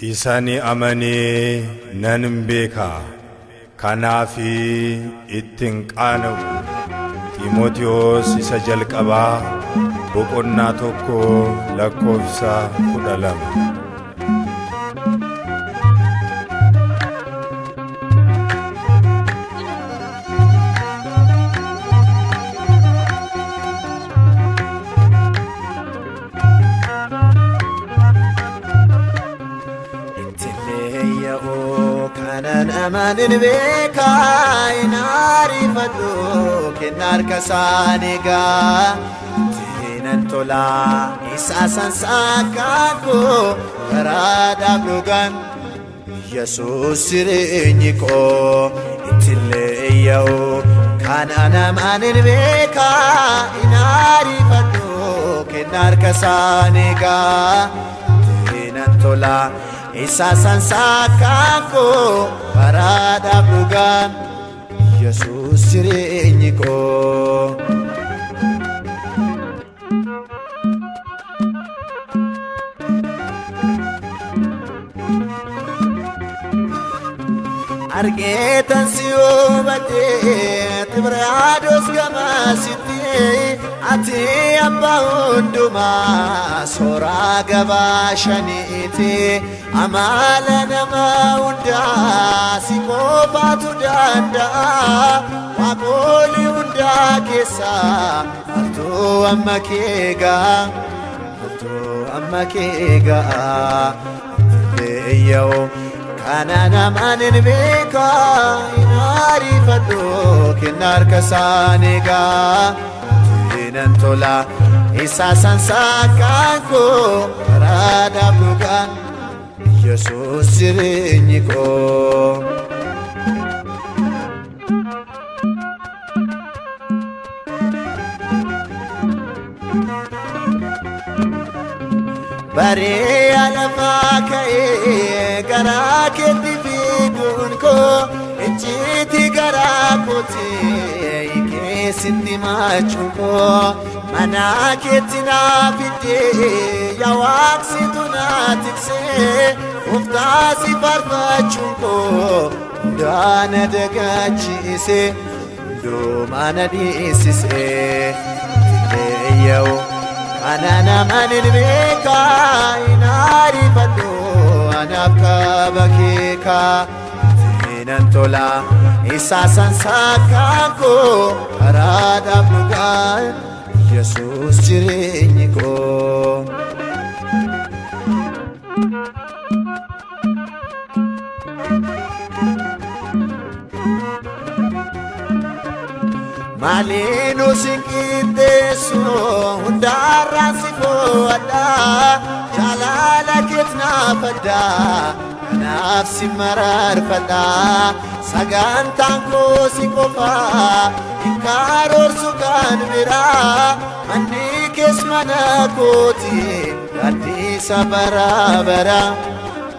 Isa ni amanee nan beeka, kanaaf ittiin qaana'u. Xiimotewos isa jalqabaa boqonnaa 1 lakkoofsa 12. Kanan amanin beekaa hin ariifadhu kenna harka isaan egaa ittiin tolaa isaa sansaakkaan koo karaadhaaf dhugaan Yesuus jireenyi koo ittillee yaa'u kanan amanin beekaa hin ariifadhu kenna harka isaan egaa ittiin tolaa. Isa sansaakkaan koo karaadhaaf dhugaan Yesuus jireenyi koo. Argeetan si hubadhee Xibriyaados gamasitti ati abbaa hundumaa sooraa gabaa shaniiti amala nama hundaa si qofaatu danda'a waaqolii hundaa keessaa maaltu amma kee ga'a maaltu amma kee ga'a leeyya'oo. Kanan amanin beekaa hin ariifadhu kenna harka isaan egaa ittiin tola isaa sansaakkaan koo karaadhaaf dhugaan Yesuus jireenyi koo. Baree lafaa ka'ee garaa keetti fiiguun koo icciitii garaa kooti keessatti maachuun koo mana keetti naa fiddee yaa waaqsitu naa tiksee gooftaa si faarfachuun koo hundaa na dagachiise hundumaa na dhiisise leeyya'u. Kanan amanin beekaa hin ariifadhu anaaf qaba keekaa ittiin tola isaa sansaakkaan koo karaadhaaf dhugaan Yesuus jireenyi koo. Maaliin sin qixxeessu hundaarraa si fo'adha jaalala keet naaf adda kanaaf si mararfadha sagantaan koo si qofa hin karoorsu kan biraa manni kees mana kooti gaaddisa bara bara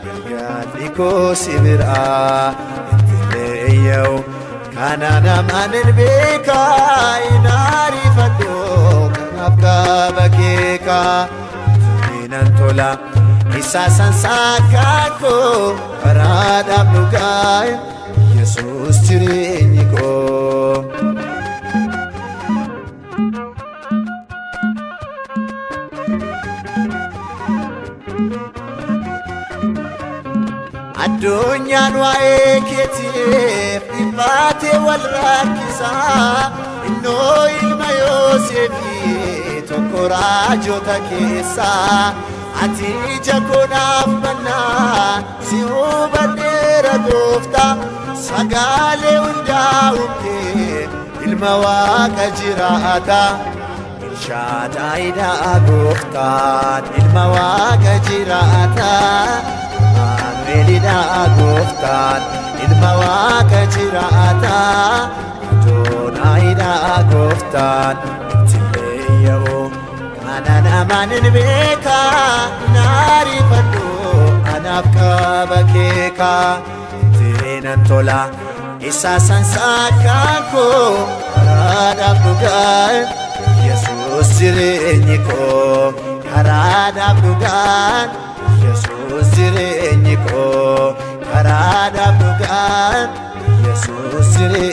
galgalli koo si biraa itti leeyya'u. Kanan amanin beekaa hin ariifadhu kanaaf qaba keekaa ittiin tola isaa sansaakkaan koo karaadhaaf dhugaan Yesuus jireenyi koo. Addunyaan waa'ee keetiif dhiphaatee wal rakkisaa innoo ilma Yooseefii tokko raajota keessaa ati ija koonaaf bannaa si hubadheera gooftaa sagaalee hundaa uumtee ilma waaqa jiraata Elshaadaayidaa gooftaan ilma waaqa jiraata. Amaanu'eelidhaa gooftaan ilma waaqa jiraata Adoonaayidhaa gooftaan itti leeyya'u kanan amanin beekaa hin ariifadhu anaaf qaba keekaa ittiin tola isaa sansaakkaan koo karaadhaaf dhugaan Yesuus jireenyi koo karaadhaaf dhugaan Yesuus jireenyi koo, karaadhaaf dhugaan Yesuus jireenya.